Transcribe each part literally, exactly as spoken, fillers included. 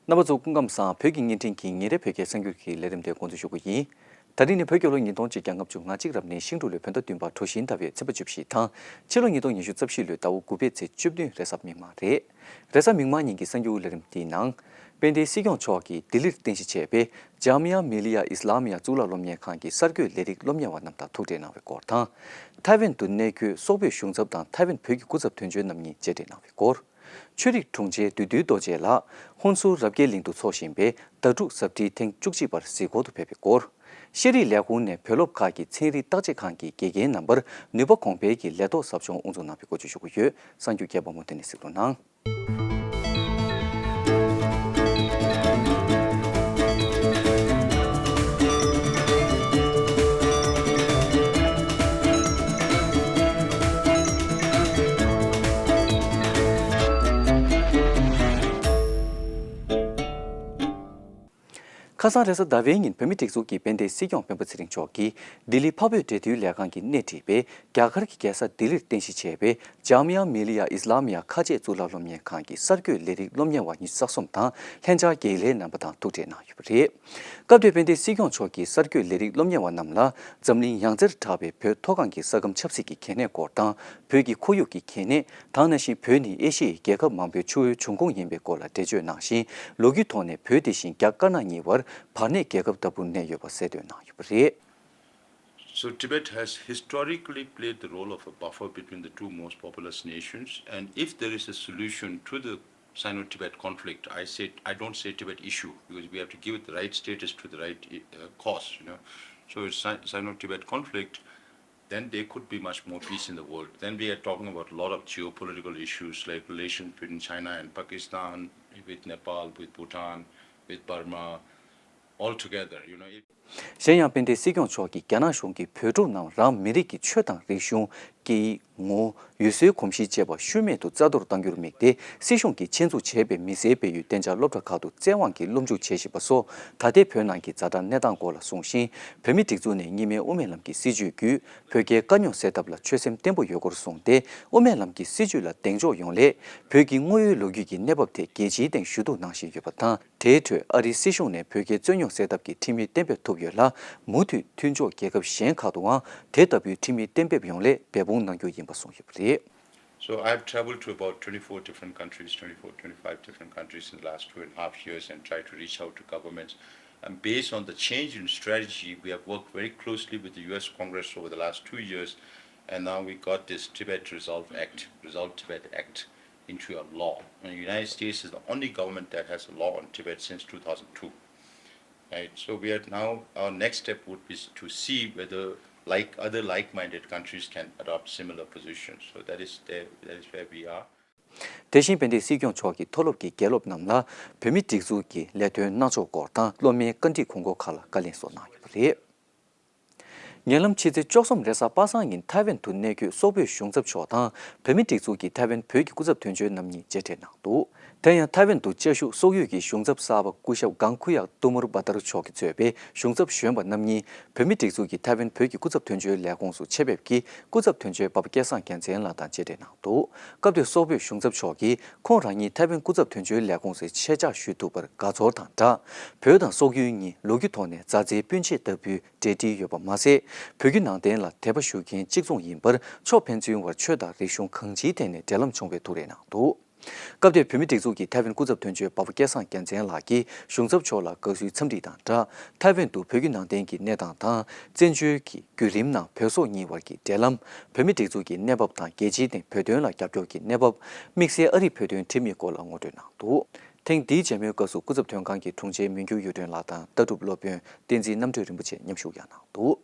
རྣམ་པ་ཚོ་སྐུ་ཁམས་བཟང་། བོད་ཀྱི་བརྙན་འཕྲིན་གྱི་ཉིན་རེའི་བོད་སྐད་གསར་འགྱུར་གྱི་ལས་རིམ་དེ་འགོ་འཛུགས་ཞུ་རྒྱུ་ཡིན། ད་རིང་ནི་བོད་རྒྱལ་ལོ་ཉིས་སྟོང་གཅིག་བརྒྱ་ལྔ་བཅུ་ང་གཅིག་རབ་གནས་ཤིང་འབྲུག་ལོའི་བོད་ཟླ་བདུན་པ་གྲོ་བཞིན་ཟླ་བའི་ཚེས་པ་བཅུ་བཞི་དང་། ཕྱི་ལོ་ཉིས་སྟོང་ཉི་ཤུ་རྩ་བཞི་ལོའི་ཟླ་བ་དགུ་པའི་ཚེས་བཅུ་བདུན་རེས་གཟའ་མིག་དམར་རེད། རེས་གཟའ་མིག་དམར་ཉིན་གྱི་གསར་འགྱུར་ལས་རིམ་འདིའི་ནང་། དཔལ་ལྡན་སྲིད་སྐྱོང་མཆོག་གིས་ལྡི་ལིར་རྟེན་གཞི་བྱས་པའི་ཇཱ་མི་ཡ་མི་ལི་ཡ་ཨི་སི་ལ་མི་ཡ་གཙུག་ལག་སློབ་གཉེར་ཁང་གི་གསར་འགོད་ལས་རིགས་སློབ་གཉེར་བ་རྣམས་དང་ཐུག་འཕྲད་གནང་བའི་སྐོར་དང་། ཐའེ་ཝན་དུ་གནས་འཁོད་སོག་པོའི་གཞུང་ཚབ་དང་ཐའེ་ཝན་བོད་ཀྱི་སྐུ་ཚབ་དོན་གཅོད་རྣམ་གཉིས་མཇལ་འཕྲད་གནང་བའི་སྐོར། ཆོས་རིག་དྲུང་ཆེ་བདུད་འདུལ་རྡོ་རྗེ་ལགས་ཧུན་སུར་རབ་རྒྱས་གླིང་དུ་འཚོགས་བཞིན་པའི་ཟླ་དྲུག་གཟབ་སྤྲིལ་ཐེངས་བཅུ་གཅིག་པར་གཟིགས་སྐོར་དུ་ཕེབས་པའི་སྐོར། ཤེས་རིག་ལས་ཁུངས་ནས་བོད་སློབ་ཁག་གི་ཚན་རིག་བརྟག་དཔྱད་ཁང་གི་དགེ་རྒན་རྣམ་པར་ནུས་པ་གོང་འཕེལ་གྱི་ལས་ཐོག་ཟབ་སྦྱོང་དབུ་འཛུགས་གནང་བའི་སྐོར་བཅས་ཞུ་རྒྱུ་ཡོད། གསར་འགྱུར་རྒྱས་པ་མུ་མཐུད་ནས་གཟིགས་རོགས་གནང་། ཁ་སང་རེས་གཟའ་ཟླ་བའི་ཉིན་བོད་མིའི་སྒྲིག་འཛུགས་ཀྱི་དཔལ་ལྡན་སྲིད་སྐྱོང་སྤེན་པ་ཚེ་རིང་མཆོག་གིས་ལྡི་ལི་འཕགས་བོད་འབྲེལ་མཐུད་ལས་ཁང་གིས་སྣེ་ཁྲིད་པའི་རྒྱ་གར་གྱི་རྒྱལ་ས་ལྡི་ལིར་རྟེན་གཞི་བྱས་པའི་ཇཱ་མི་ཡ་མི་ལི་ཡ་ཨི་སི་ལ་མི་ཡ་ཁ་ཆེ་གཙུག་ལག་སློབ་གཉེར་ཁང་གི་གསར་འགོད་ལས་རིགས་སློབ་གཉེར་བ་ཉི་ཤུ་རྩ་གསུམ་དང་ལྷན་རྒྱས་དགེ་ལས་རྣམ་པ་དང་ཐུག་འཕྲད་གནང་ཡོད་པ་རེད། སྐབས་དེར་དཔལ་ལྡན་སྲིད་སྐྱོང་མཆོག་གིས་གསར་འགོད་ལས་རིགས་སློབ་གཉེར་བ་རྣམས་ལ་འཛམ་གླིང་ཡང་རྩེར་གྲགས་པའི་བོད་མཐོ་སྒང་གི་ས་ཁམས་ཆབ་སྲིད་ཀྱི་གལ་གནད་སྐོར་དང་། བོད་ཀྱི་ཁོར་ཡུག་གི་གལ་གནད་དང་། ནང་བཞིན་བོད་ནི་ཨེ་ཤི་ཡའི་རྒྱལ་ཁབ་མང་པོའི་ཆུ་བོའི་འབྱུང་ཁུངས་ཡིན་པའི་སྐོར་ལ་འགྲེལ་བརྗོད་གནང་ཞིང་། ལོ་རྒྱུས་ཐོག་ནས་བོད་དེ་བཞིན་རྒྱ་དཀར་ནག་གཉིས་བར་བར་གནས་རྒྱལ་ཁབ་ལྟ་བུར་གནས་ཡོད་པ་གསལ་སྟོན་གནང་ཡོད་པ་རེད། So Tibet has historically played the role of a buffer between the two most populous nations, and if there is a solution to the Sino-Tibet conflict, I say, I don't say Tibet issue, because we have to give it the right status to the right, uh, cause, you know. So it's Si-, Sino-Tibet conflict, then there could be much more peace in the world. Then we are talking about a lot of geopolitical issues like relations between China and Pakistan, with Nepal, with Bhutan, with Burma, all together, you know. If གཞན་ཡང་དཔལ་ལྡན་སྲིད་སྐྱོང་མཆོག་གིས་རྒྱ་ནག་གཞུང་གིས་བོད་ཕྲུག་རྣམས་རང་མི་རིགས་ཀྱི་ཆོས་དང་རིག་གཞུང་། སྐད་ཡིག་ངོ་བོ། ཡུལ་སྲོལ་གོམས་གཤིས་བཅས་པ་ཤུལ་མེད་དུ་རྩ་གཏོར་གཏང་རྒྱུར་དམིགས་ཏེ། སྲིད་གཞུང་གིས་ཆེད་འཛུགས་བྱས་པའི་མི་སེར་སྤེལ་ཡུལ་གཏན་འཇགས་སློབ་གྲྭ་ཁག་ཏུ་བཙན་དབང་གིས་སློབ་འཇུག་བྱེད་བཞིན་པ་སོགས། ད་ལྟའི་བོད་ནང་གི་ཛ་དྲག་གནས་སྟངས་སྐོར་ལ་གསུངས་ཤིང་། བོད་མིའི་སྒྲིག་འཛུགས་ནས་གཉིས་སྨན་དབུ་མའི་ལམ་གྱི་སྲིད་བྱུས་བརྒྱུད། བོད་རྒྱའི་དཀའ་རྙོག་སེལ་ཐབས་ལ་ཆོད་སེམས་བརྟན་པོ་ཡོད་སྐོར་གསུངས་ཏེ། དབུ་མའི་ལམ་གྱི་སྲིད་བྱུས་ལ་གདེང་འཇོག་ཡོང་སླད། བོད་ཀྱི་དངོས་ཡོད་ལོ་རྒྱུས་ཀྱི་གནས་བབ་ཐད་རྒྱལ་སྤྱིའི་སྟེང་ཞུ་གཏུག་གནང་བཞིན་ཡོད་པ་དང་། དེའི་ཁྲོད་ཨ་རིའི་སྲིད་གཞུང་ནས་བོད་རྒྱའི་རྩོད་རྙོག་སེལ་ཐབས་ཀྱི་ཁྲིམས་ཡིག་གཏན་འབེབས་ཐུབ་ཡོད་ལ། མུ་མཐུད་མཐུན་ཕྱོགས་རྒྱལ་ཁབ་གཞན་ཁག་ཏུའང་དེ་ལྟ་བུའི་ཁྲིམས་ཡིག་གཏན་འབེབས་ཡོང་སླད་འབད་འབུངས་གནང་རྒྱུ་ཡིན་པ་གསུངས་ཡོད་པ་རེད། So I've traveled to about twenty-four different countries, twenty-four, twenty-five different countries in the last two and a half years and tried to reach out to governments. And based on the change in strategy, we have worked very closely with the U S Congress over the last two years, and now we got this Tibet Resolve Act, Resolve Tibet Act, into a law. And the United States is the only government that has a law on Tibet since two thousand two. Right? So we are now, our next step would be to see whether like other like-minded countries can adopt similar positions. So that is there, that is where we are. དེ་བཞིན་དཔལ་ལྡན་སྲིད་སྐྱོང་མཆོག་གིས་མཐོ་སློབ་ཀྱི་དགེ་སློབ་རྣམས་ལ་བོད་མིའི་སྒྲིག་འཛུགས་ཀྱི་ལས་དོན་གནང་ཕྱོགས་སྐོར་དང་། སློབ་མའི་བཀའ་འདྲི་གོང་སྐོར་ཁག་ལ་བཀའ་ལན་སོགས་གནང་ཡོད་པ་རེད། ཉེ་ལམ་ཕྱི་ཚེས་བཅུ་གསུམ་རེས་གཟའ་པ་སངས་ཉིན་ཐའེ་ཝན་དུ་གནས་འཁོད་སོག་པོའི་གཞུང་ཚབ་མཆོག་དང་། བོད་མིའི་སྒྲིག་འཛུགས་ཀྱི་ཐའེ་ཝན་བོད་ཀྱི་སྐུ་ཚབ་དོན་གཅོད་རྣམ་གཉིས་མཇལ་འཕྲད་གནང་འདུག་དེ་ཡང་ཐའེ་ཝན་དུ་བཅའ་བཞུགས་སོག་ཡུལ་གྱི་གཞུང་ཚབ་གསར་པ་སྐུ་ཞབས་སྒང་ཁུ་ཡག་ཏུ་མུར་བ་ཏར་མཆོག་གིས་གཙོས་པའི་གཞུང་ཚབ་གཞོན་པ་རྣམ་གཉིས་བོད་མིའི་སྒྲིག་འཛུགས་ཀྱི་ཐའེ་ཝན་བོད་ཀྱི་སྐུ་ཚབ་དོན་གཅོད་ལས་ཁུངས་སུ་ཆེད་ཕེབས་ཀྱིས་སྐུ་ཚབ་དོན་གཅོད་འབའ་པ་སྐལ་བཟང་རྒྱལ་མཚན་ལགས་དང་མཇལ་འཕྲད་གནང་འདུག་སྐབས་དེར་སོག་པོའི་གཞུང་ཚབ་མཆོག་གིས་ཁོང་རང་ཉིད་ཐའེ་ཝན་སྐུ་ཚབ་དོན་གཅོད་ལས་ཁུངས་སུ་ཆེད་བཅར་ཞུས་ཐུབ་པར་དགའ་ཚོར་དང་སྦྲགས། བོད་དང་སོག་ཡུལ་གཉིས་ལོ་རྒྱུས་ཐོག་ནས་མཛའ་བརྩེའི་སྤུན་མཆེད་ལྟ་བུའི་འབྲེལ་འདྲིས་ཡོད་པ་མ་ཟད། བོད་བརྒྱུད་ནང་བསྟན་ལ་དད་པ་ཞུ་མཁན་གཅིག་མཚུངས་ཡིན་པར། ཕྱོགས་ཕན་ཚུན་བར་ཆོས་དང་རིག་གཞུང་གང་ཅིའི་ཐད་ནས་འབྲེལ་ལམ་བྱུང་བའི་ཐུགས་རེ་གནང་འདུག་སྐབས་དེར་བོད་མིའི་སྒྲིག་འཛུགས་ཀྱི་ཐའེ་ཝན་སྐུ་ཚབ་དོན་གཅོད་འབའ་པ་སྐལ་བཟང་རྒྱལ་མཚན་ལགས་ཀྱིས་གཞུང་ཚབ་མཆོག་ལ་དགའ་བསུའི་འཚམས་འདྲི་དང་སྦྲགས། ཐའེ་ཝན་དུ་བོད་བརྒྱུད་ནང་བསྟན་གྱི་གནས་སྟངས་དང་། བཙན་བྱོལ་གྱི་བརྒྱུད་རིམ་ནང་བོད་སོག་གཉིས་བར་གྱི་འབྲེལ་ལམ། བོད་མིའི་སྒྲིག་འཛུགས་ཀྱི་གནས་བབ་དང་རྒྱལ་སྤྱིའི་སྟེང་བོད་དོན་ལ་རྒྱབ་སྐྱོར་གྱི་གནས་བབ། དམིགས་བསལ་ཨ་རིའི་བོད་དོན་ཁྲིམས་ཡིག་སྐོར་ལ་ངོ་སྤྲོད་གནང་འདུག་ཐེངས་འདིའི་མཇལ་མོལ་སྐབས་སུ་སྐུ་ཚབ་དོན་ཁང་གི་དྲུང་ཆེ་མི་འགྱུར་གཡུ་སྒྲོན་ལགས་དང་ལྟ་གྲུབ་སློབ་དཔོན་བསྟན་འཛིན་རྣམ་གྲོལ་རིན་པོ་ཆེ་མཉམ་ཞུགས་ཀྱང་གནང་འདུག་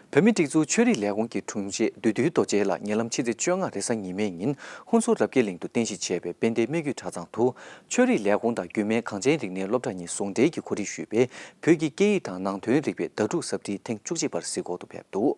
བོད་མིའི་སྒྲིག་འཛུགས་ཆོས་རིག་ལས་ཁུངས་ཀྱི་དྲུང་ཆེ་བདུད་འདུལ་རྡོ་རྗེ་ལགས་ཉེ་ལམ་ཕྱི་ཚེས་བཅོ་ལྔ་རེས་གཟའ་ཉི་མའི་ཉིན་ཧུན་སུར་རབ་རྒྱས་གླིང་དུ་རྟེན་གཞི་བྱས་པའི་དཔལ་ལྡན་སྨད་རྒྱུད་གྲྭ་ཚང་དུ། ཆོས་རིག་ལས་ཁུངས་དང་རྒྱུད་སྨད་གངས་ཅན་རིག་གནས་སློབ་གྲྭ་གཉིས་ཟུང་འབྲེལ་གྱིས་གོ་སྒྲིག་ཞུས་པའི་བོད་ཀྱི་སྐད་ཡིག་དང་ནང་དོན་རིག་པའི་ཟླ་དྲུག་གཟབ་སྤྲིལ་ཐེངས་བཅུ་གཅིག་པར་གཟིགས་སྐོར་དུ་ཕེབས་འདུག་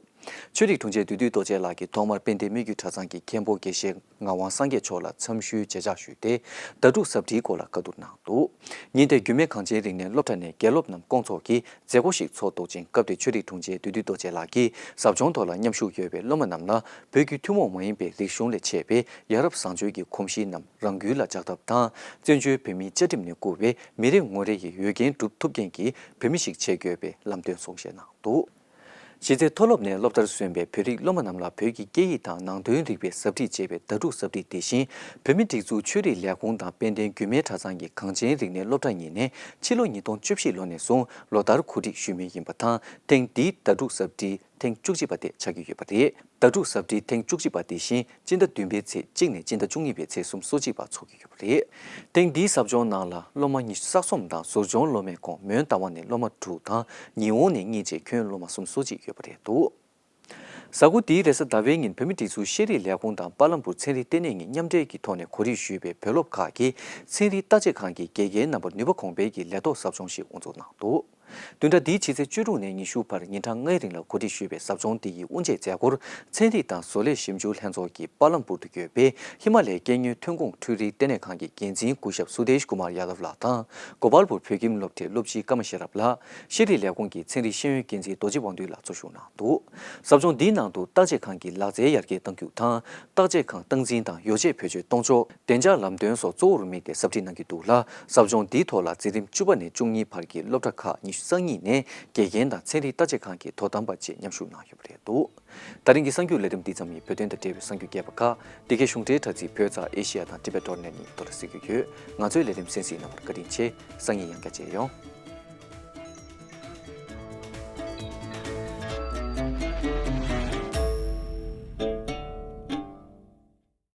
ཆོས་རིག་དྲུང་ཆེ་བདུད་འདུལ་རྡོ་རྗེ་ལགས་ཀྱིས་ཐོག་མར་དཔལ་ལྡན་སྨད་རྒྱུད་གྲྭ་ཚང་གི་མཁན་པོ་དགེ་བཤེས་ངག་དབང་སངས་རྒྱས་མཆོག་ལ་འཚམས་ཞུའི་མཇལ་ཕྱག་ཞུས་ཏེ། ཟླ་དྲུག་ཟབ་ཁྲིད་སྐོར་ལ་བཀའ་བསྡུར་གནང་འདུག་ཉིན་དེར་རྒྱུད་སྨད་གངས་ཅན་རིག་གནས་སློབ་གྲྭ་ནས་དགེ་སློབ་རྣམས་སྐོང་ཚོགས་ཀྱིས་མཛད་སྒོ་ཞིག་ཚོགས་འདུག་ཅིང་། སྐབས་དེར་ཆོས་རིག་དྲུང་ཆེ་བདུད་འདུལ་རྡོ་རྗེ་ལགས་ཀྱིས་ཟབ་སྦྱོང་ཐོག་ལ་མཉམ་ཞུགས་ཡོད་པའི་སློབ་མ་རྣམས་ལ་བོད་ཀྱི་ཐུན་མོང་མ་ཡིན་པའི་རིག་གཞུང་ལས་མཆེད་པའི་ཡ་རབས་བཟང་སྤྱོད་ཀྱི་གོམས་གཤིས་རྣམས་རང་འགུལ་ལ་འཇགས་ཐབས་དང་། བཙན་བྱོལ་བོད་མིའི་བཅའ་ཁྲིམས་ནས་བསྐུར་བའི་མི་རེ་ངོ་རེ་ཡི་འོས་འགན་སྒྲུབ་ཐུབ་མཁན་གྱི་བོད་མི་ཞིག་བྱེད་དགོས་པའི་ལམ་སྟོན་གསུང་བཤད་གནང་འདུག་གཞི་རྩའི་མཐོ་སློབ་ནས་སློབ་མཐར་སོན་པའི་བོད་རིགས་སློབ་མ་རྣམས་ལ་བོད་ཀྱི་སྐད་ཡིག་དང་ནང་དོན་རིག་པའི་ཟབ་ཁྲིད་ཅེས་པའི་ཟླ་དྲུག་ཟབ་ཁྲིད་དེ་བཞིན། བོད་མིའི་སྒྲིག་འཛུགས་ཆོས་རིག་ལས་ཁུངས་དང་དཔལ་ལྡན་རྒྱུད་སྨད་གྲྭ་ཚང་གི་གངས་ཅན་རིག་གནས་སློབ་གྲྭ་གཉིས་ནས་ཕྱི་ལོ་ཉིས་སྟོང་བཅུ་བཞི་ལོ་ནས་བཟུང་ལོ་ལྟར་གོ་སྒྲིག་ཞུས་མུས་ཡིན་པ་དང་། ཐེངས་འདིའི་ཟླ་དྲུག་ཟབ་ཁྲིད་ཐེངས་བཅུ་གཅིག་པ་དེ་ཆགས་ཀྱི་ཡོད་པ་རེད། ཟླ་དྲུག་ཟབ་ཁྲིད་ཐེངས་བཅུ་གཅིག་པ་དེ་བཞིན་སྤྱི་ཟླ་བདུན་པའི་ཚེས་གཅིག་ནས་སྤྱི་ཟླ་བཅུ་གཉིས་པའི་ཚེས་སུམ་ཅུ་སོ་གཅིག་བར་འཚོགས་ཀྱི་ཡོད་པ་རེད། ཐེངས་འདིའི་ཟབ་སྦྱོང་ནང་ལ་སློབ་མ་ཉི་ཤུ་རྩ་གསུམ་དང་ཟུར་སྦྱོང་སློབ་མའི་ཁོངས་མོན་རྟ་དབང་ནས་སློབ་མ་དྲུག་དང་ཉི་འོང་ནས་གཉིས་བཅས་ཁྱོན་སློབ་མ་སུམ་ཅུ་སོ་གཅིག་ཡོད་པ་རེད་འདུག་གཟའ་འཁོར་འདིའི་རེས་གཟའ་ཟླ་བའི་ཉིན་བོད་མིའི་སྒྲིག་འཛུགས་ཤེས་རིག་ལས་ཁུངས་དང་པཱ་ལམ་པུར་ཚན་རིག་ལྟེ་གནས་གཉིས་མཉམ་འབྲེལ་གྱི་ཐོག་ནས་གོ་སྒྲིག་ཞུས་པའི་བོད་སློབ་ཁག་གིས་ཚན་རིག་བརྟག་དཔྱད་ཁང་གི་དགེ་རྒན་རྣམ་པར་ནུས་པ་གོང་སྤེལ་གྱི་ལས་ཐོག་ཟབ་སྦྱོང་ཞིག་དབུ་འཛུགས་གནང་འདུག་བདུན་ཕྲག་འདིའི་ཕྱི་ཚེས་བཅུ་དྲུག་ནས་ཉི་ཤུ་བར་ཉིན་གྲངས་ལྔའི་རིང་ལ་གོ་སྒྲིག་ཞུས་པའི་ཟབ་སྦྱོང་འདི་ཡི་དབུ་འབྱེད་མཛད་སྒོར་ཚན་རིག་དང་བཟོ་ལས་ཞིབ་འཇུག་ལྷན་ཚོགས་ཀྱི་པཱ་ལམ་པུར་དུ་ཡོད་པའི་ཧི་མ་ལའི་སྐྱེ་དངོས་ཐོན་ཁུངས་འཕྲུལ་རིག་ལྟེ་གནས་ཁང་གི་འགན་འཛིན་སྐུ་ཞབས་སུ་དེཤ་ཀུ་མར་ཡ་དབ་ལགས་དང་། གོ་པལ་པུར་བོད་ཁྱིམ་སློབ་གྲྭའི་སློབ་སྤྱི་ཀརྨ་ཤེས་རབ་ལགས། ཤེས་རིག་ལས་ཁུངས་ཀྱི་ཚན་རིག་ཤེས་ཡོན་འགན་འཛིན་རྡོ་རྗེ་དབང་འདུས་ལགས་གཙོ་བཞུགས་གནང་འདུག་ཟབ་སྦྱོང་འདིའི་ནང་དུ་བརྟག་དཔྱད་ཁང་གི་ལག་རྩལ་ཡར་རྒྱས་གཏང་རྒྱུ་དང་། བརྟག་དཔྱད་ཁང་སྟངས་འཛིན་དང་ཡོ་བྱད་བེད་སྤྱོད་གཏོང་ཕྱོགས། བདེ་འཇགས་ལམ་སྟོན་སོགས་གཙོ་བོར་དམིགས་ཏེ་ཟབ་ཁྲིད་གནང་གི་འདུག་ལ། ཟབ་སྦྱོང་འདིའི་ཐོག་ལ་འཛིན་རིམ་བཅུ་པ་ནས་བཅུ་གཉིས་བར་གྱི་སློབ་གྲྭ་ཁག་ཉི་ཤུ་རྩ་གཉིས་ནས་དགེ་རྒན་དང་ཚན་རིག་བརྟག་དཔྱད་ཁང་གི་དོ་དམ་པ་བཅས་མཉམ་ཞུགས་གནང་ཡོད་པ་རེད་འདུག་ད་རིང་གི་གསར་འགྱུར་ལས་རིམ་འདི་ཙམ་ཡིན། བོད་དོན་དང་འབྲེལ་བའི་གསར་འགྱུར་རྒྱས་པ་ཁག་འདི་གའི་གཞུང་འབྲེལ་དྲ་ཚིགས་བོད་རྩ་ཨེ་ཤི་ཡ་དང་ཊི་བེ་ཊི་ཌོ་ཊི་ནེ་ཊི་ནས་མདོར་ན་གཟིགས་རྒྱུ་ཡོད། ང་ཚོའི་ལས་རིམ་གསན་གཟིགས་གནང་བར་བཀའ་དྲིན་ཆེ། སང་ཉིན་ཡང་བསྐྱར་མཇལ་ཡོང་།